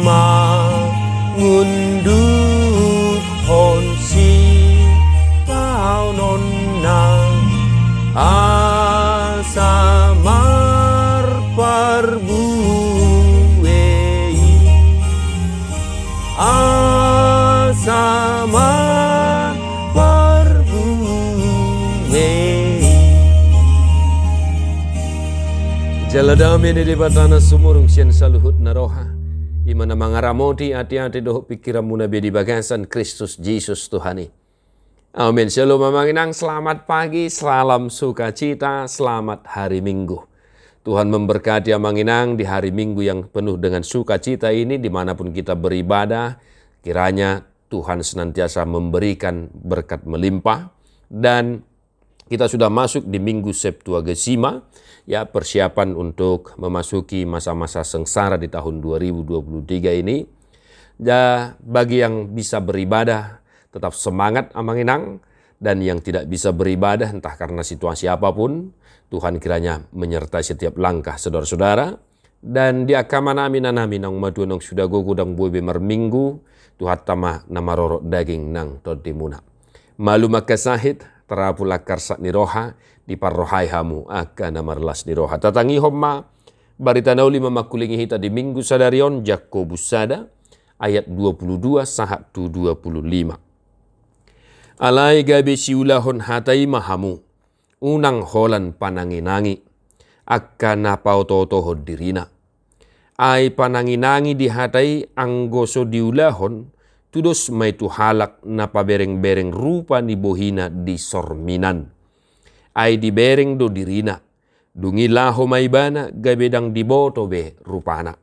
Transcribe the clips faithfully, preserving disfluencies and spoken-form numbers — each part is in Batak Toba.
Mangundukhon sitaononna asa marparbue i, asa marparbue i. Jala dame ni Debata na sumurung sian saluhut na roha, i ma na mangaramoti ateate dohot pingkiranmuna be di bagasan Kristus Jesus Tuhan i. Amen. Shalom amang inang, selamat pagi, salam sukacita, selamat hari Minggu. Tuhan memberkati amang inang di hari Minggu yang penuh dengan sukacita ini, dimanapun kita beribadah, kiranya Tuhan senantiasa memberikan berkat melimpah, dan kita sudah masuk di Minggu Septuagesima, ya, persiapan untuk memasuki masa-masa sengsara di tahun dua ribu dua puluh tiga ini. Ya, bagi yang bisa beribadah, tetap semangat amang inang, dan yang tidak bisa beribadah, entah karena situasi apapun, Tuhan kiranya menyertai setiap langkah saudara-saudara. Dan di angka amanami, inanami, naung matua, naung suda gogo, ndang boi be marminggu, Tuhanta ma na marorot daging nang tondimuna. Malum angka sahit, tarapul angka arsak ni roha, diparrohai hamu angka na marlas ni roha. Tatangihon ma barita na uli ma mangkulingi hita di Minggu sadari on, Jakobus sada, ayat dua puluh dua sahat tu dua puluh lima. Alai gabe siulahon hata i ma hamu, unang holan pananginangi angka na paotootohon dirina. Ai pananginangi di hata i anggo so diulahon, tudos ma i tu halak na paberengbereng rupa ni bohina di sorminan. Ai dibereng do dirina, dung i laho ma ibana gabe ndang diboto be rupana.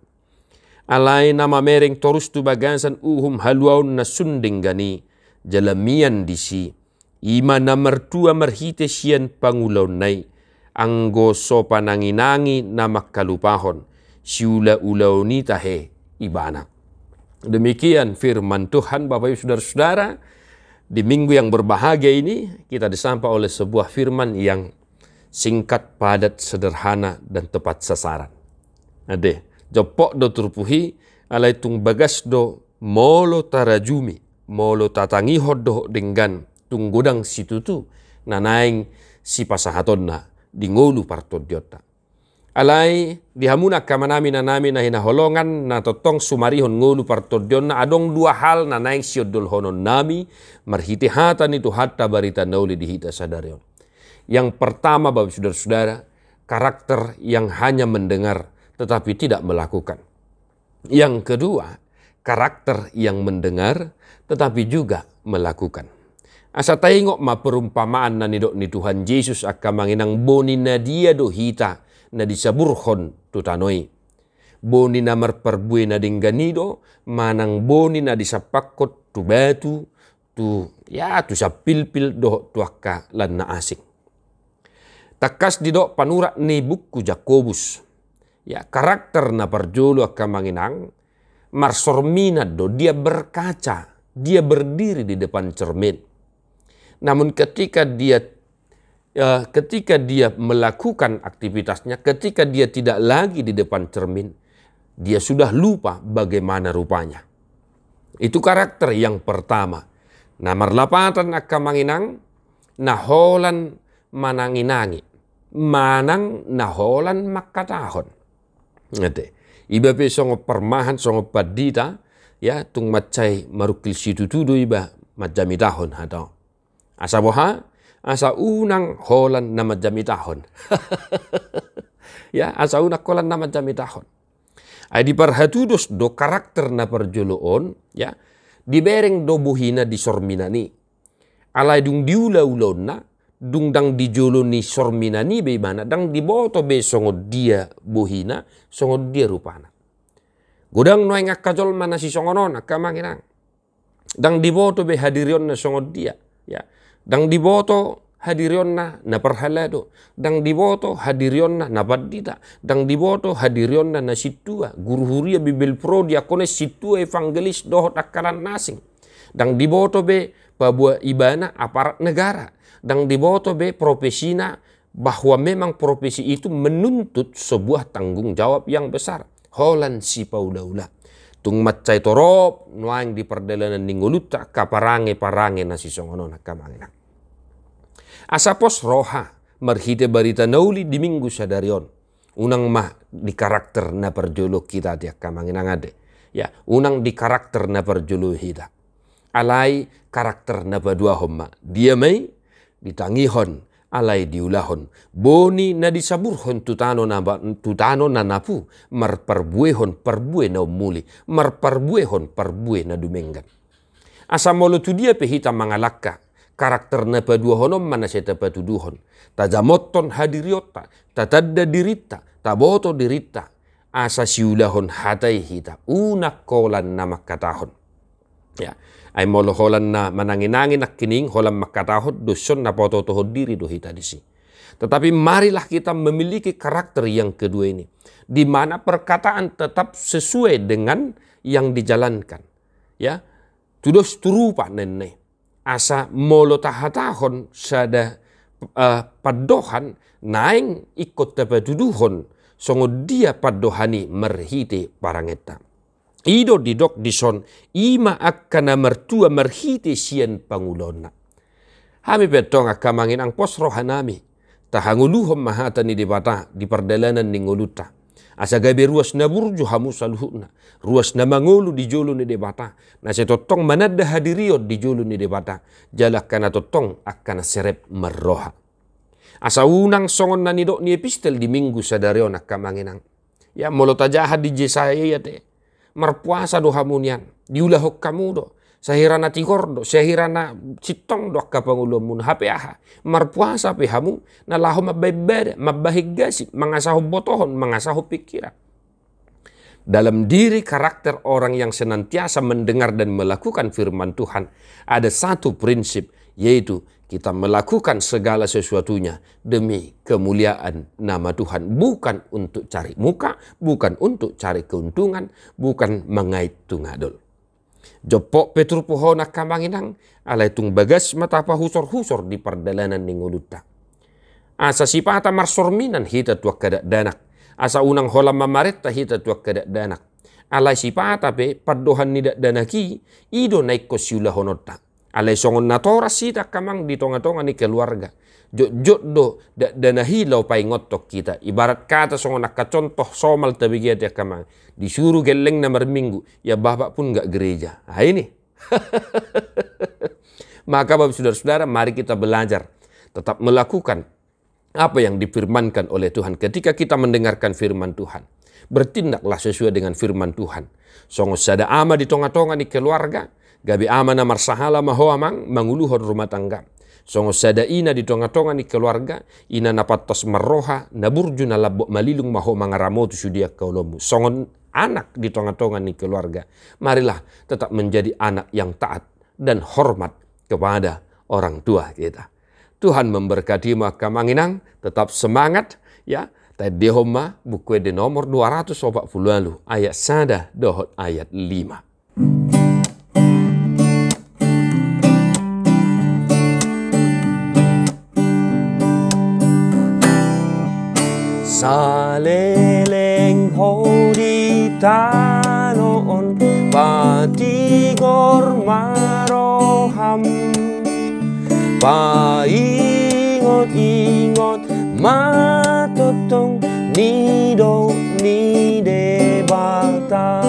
Alai na mamereng torus tu bagasan uhum haluaon na sun denggan i, jala mian disi, i ma na martua marhite sian pangulaonna i, anggo so pananginangi na mangkalupahon siulaulaon i tahe ibana. Demikian firman Tuhan, Bapak Ibu Saudara-saudara. Di minggu yang berbahagia ini, kita disampa oleh sebuah firman yang singkat, padat, sederhana, dan tepat sasaran. Ade, jopok do turpuk i, alai tung bagas do molo tarajumi, molo tatangihon dohot denggan, tung godang situtu na naeng sipasahatonna di ngolu partondionta. Alai di hamuna angka amanami, inanami na hinaholongan, na tongtong sumarihon ngolu partondionna, adong dua hal na naeng siondolhononnami marhite hata ni Tuhanta, barita na uli di hita sadari on. Yang pertama, Bapak Saudara-saudara, karakter yang hanya mendengar tetapi tidak melakukan. Yang kedua, karakter yang mendengar tetapi juga melakukan. Asa taingot ma perumpamaan na nidok ni Tuhan Jesus, angka amang inang, boni na dia do hita na disaburhon tu tano i. Boni na marparbue na denggan i do, manang boni na disampakkon tu batu, tu, ya, tu sampilpil dohot tu angka lan na asing. Tangkas didok panurat ni buku Jakobus, ya, karakter na parjolo, angka amang inang, marsorminan do, dia berkaca, dia berdiri di depan cermin. Namun ketika dia, eh, ketika dia melakukan aktivitasnya, ketika dia tidak lagi di depan cermin, dia sudah lupa bagaimana rupanya. Itu karakter yang pertama. Na marlapatan, angka amang inang, na holan mananginangi, manang na holan mangkatahon. Ate, iba pe songon parmahan, songon pandita, ya, tung mansai marungkil situtu do iba manjamitahon hata on. Asa boha? Asa unang holan na manjamitahon. Ya, asa unang holan na manjamitahon. Ai diparhatudos do karakter na parjolo on, ya, dibereng do bohina di sorminan i. Alai dung diula ulaonna, dung ndang di jolo ni sorminan i be ibana, ndang diboto be songon dia bohina, songon dia rupana. Godang nuaeng angka jolma na sisongon on, angka amang inang. Ndang diboto be hadirionna songon dia, ya. Ndang diboto hadirionna na parhalado, ndang diboto hadirionna na pandita, ndang diboto hadirionna na sintua, guru huria, Bibel prodi, angka na sintua, evangelis dohot angka lan na asing. Ndang diboto be paboa ibana aparat negara, ndang diboto be profesina, bahwa memang profesi itu menuntut sebuah tanggung jawab yang besar. Holan sipaulaula. Tung mansai torop nuaeng di pardalanan ni ngolunta angka parange-parange na sisongon on, angka amang inang. Asa pos roha marhite barita na uli di Minggu sadari on. Unang ma di karakter na parjolo hita, ate, angka amang inang, ate. Ya, unang di karakter na parjolo hita. Alai karakter na paduahon ma. Dia ma i? Ditangihon, alai diulahon. Boni na disaburhon tu tano na ba-, tu tano na napu, marparbuehon parbue na ummuli, marparbuehon parbue na dumenggan. Asa molo tu dia pe hita mangalangka, karakter na paduahon on ma na sai tapatuduhon. Tajamothon hadirionta, tatanda dirinta, taboto dirinta, asa siulahon hata i hita, unang holan na mangkatahon. Ya, ai molo holan na manangi-nangi nangkining, holan mangkatahon, dos on na paoto-otohon diri do hita disi. Tetapi marilah kita memiliki karakter yang kedua ini, di mana perkataan tetap sesuai dengan yang dijalankan. Ya, tudos tu rupa ninna i. Asa molo tahatahon sada, eh, pandohan, naeng ingkon tapatuduhon songon dia pandohan i marhite parangenta. I do didok dison, i ma angka na martua marhite sian pangulaonna. Hami pe antong, angka amang inang, pos rohanami, tahangoluhon ma hata ni Debata di pardalanan ni ngolunta. Asa gabe ruas na burju hamu saluhutna, ruas na mangolu di jolo ni Debata, na sai tongtong mananda hadirion di jolo ni Debata, jala angka na tongtong angka na serep marroha. Asa unang songon na nidok ni epistel di Minggu sadari on, angka amang inang. Ya, molo tajaha di Jesaya i, ate, marpuasa do hamu nian, diulahon hamu do, sahira na tigor do, sahira na sintong do angka pangoluanmuna, hape aha? Marpuasa pe hamu, na laho mambahen bada, mambahen gasip, mangasahon botohon, mangasahon pingkiran. Dalam diri karakter orang yang senantiasa mendengar dan melakukan firman Tuhan, ada satu prinsip, yaitu kita melakukan segala sesuatunya demi kemuliaan nama Tuhan, bukan untuk cari muka, bukan untuk cari keuntungan, bukan mangait tu ngadol. Jompok pe turpuk on, angka amang inang, alai tung bagas ma tapahusor-husor di pardalanan ni ngolunta. Asa sipata marsorminan hita tu angka dakdanak, asa unang holan mamarenta hita tu angka dakdanak. Alai sipata pe pandohan ni dakdanak i, i do na ingkon siulahononta. Alai songon natoras hita, angka amang, di tonga-tonga ni keluarga, jotjot do dakdanak i laho paingothon hita. Ibarat kata songon angka contoh somal tabege, ate, angka amang, disuru gellengna marminggu, ya bapak pun nggak gereja. Ah, ini. Maka, Bapak, Saudara-saudara, mari kita belajar tetap melakukan apa yang difirmankan oleh Tuhan. Ketika kita mendengarkan firman Tuhan, bertindaklah sesuai dengan firman Tuhan. Songon sada ama di tonga-tonga ni keluarga, gabe ama na marsahala ma ho, amang, manguluhon rumah tangga. Songon sada ina di tonga-tonga ni keluarga, ina na pantas marroha, na burju, na lambok malilung ma ho mangaramoti sude angka ulaonmu. Songon anak di tonga-tonga ni keluarga, marilah tetap menjadi anak yang taat dan hormat kepada orang tua kita. Tuhan memberkatimu, angka amang inang, tetap semangat, ya. Taendehon ma Buku Ende nomor dua ratus opat puluh walu, ayat sada dohot ayat lima. Saleleng ho di tano on, patigor ma roham, paingot-ingot ma tongtong nidok ni Debata.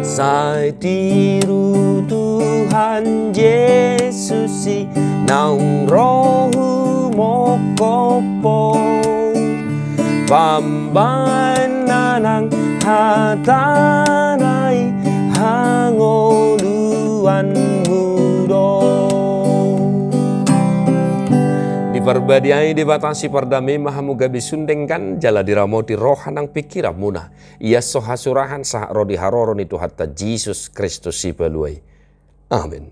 Sai tiru Tuhan Jesus i naung ro humongkop ho, pambahenna nang hatana i hangoluanmu do. Diparbadiai Debata sipardame ma hamu gabe sun denggan, jala diramoti roha nang pingkiranmuna. Ia so hasurahan sahat ro di haroro ni Tuhanta Jesus Kristus Sipalua i. Amen.